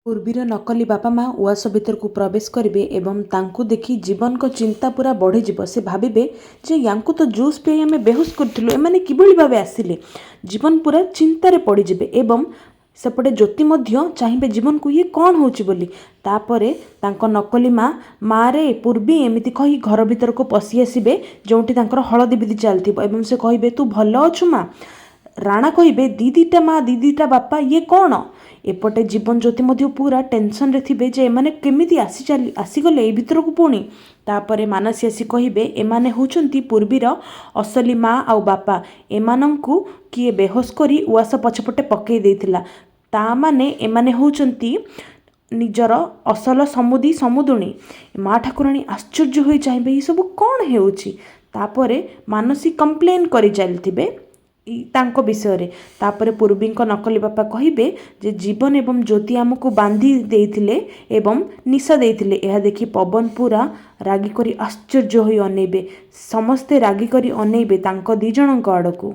ପୂର୍ବୀର ନକଲି ବାପା ମା ଉଆସ ଭିତରକୁ ପ୍ରବେଶ କରିବେ ଏବଂ ତାଙ୍କୁ ଦେଖି ଜୀବନଙ୍କ ଚିନ୍ତା ପୁରା ବଢ଼ିଯିବ। ସେ ଭାବିବେ ଯେ ୟାଙ୍କୁ ତ ଜୁସ୍ ପିଆଇ ଆମେ ବେହୋସ କରିଥିଲୁ, ଏମାନେ କିଭଳି ଭାବେ ଆସିଲେ? ଜୀବନ ପୁରା ଚିନ୍ତାରେ ପଡ଼ିଯିବେ ଏବଂ ସେପଟେ ଜ୍ୟୋତି ମଧ୍ୟ ଚାହିଁବେ ଜୀବନକୁ, ଇଏ କ'ଣ ହେଉଛି ବୋଲି। ତାପରେ ତାଙ୍କ ନକଲି ମା, ମାରେ ପୂର୍ବୀ ଏମିତି କହି ଘର ଭିତରକୁ ପଶି ଆସିବେ ଯେଉଁଠି ତାଙ୍କର ହଳଦୀ ବିଧି ଚାଲିଥିବ ଏବଂ ସେ କହିବେ, ତୁ ଭଲ ଅଛୁ ମା? ରାଣା କହିବେ, ଦି ଦୁଇଟା ମା, ଦି ଦୁଇଟା ବାପା, ଇଏ କ'ଣ? ଏପଟେ ଜୀବନ ଜ୍ୟୋତି ମଧ୍ୟ ପୁରା ଟେନସନ୍ରେ ଥିବେ ଯେ ଏମାନେ କେମିତି ଆସି ଚାଲି ଆସିଗଲେ ଏଇ ଭିତରକୁ ପୁଣି। ତାପରେ ମାନସୀ ଆସି କହିବେ, ଏମାନେ ହେଉଛନ୍ତି ପୂର୍ବୀର ଅସଲି ମା ଆଉ ବାପା। ଏମାନଙ୍କୁ କିଏ ବେହୋସ କରି ଉଆସ ପଛପଟେ ପକାଇ ଦେଇଥିଲା। ତା ମାନେ ଏମାନେ ହେଉଛନ୍ତି ନିଜର ଅସଲ ସମୁଦି ସମୁଦୁଣୀ। ମା ଠାକୁରାଣୀ ଆଶ୍ଚର୍ଯ୍ୟ ହୋଇ ଚାହିଁବେ, ଏସବୁ କ'ଣ ହେଉଛି? ତାପରେ ମାନସୀ କମ୍ପ୍ଲେନ୍ କରି ଚାଲିଥିବେ ତାଙ୍କ ବିଷୟରେ। ତାପରେ ପୂର୍ବୀଙ୍କ ନକଲି ବାପା କହିବେ ଯେ ଜୀବନ ଏବଂ ଜ୍ୟୋତି ଆମକୁ ବାନ୍ଧି ଦେଇଥିଲେ ଏବଂ ନିଶା ଦେଇଥିଲେ। ଏହା ଦେଖି ପବନ ପୁରା ରାଗି କରି ଆଶ୍ଚର୍ଯ୍ୟ ହୋଇ ଅନେଇବେ। ସମସ୍ତେ ରାଗି କରି ଅନେଇବେ ତାଙ୍କ ଦୁଇ ଜଣଙ୍କ ଆଡ଼କୁ।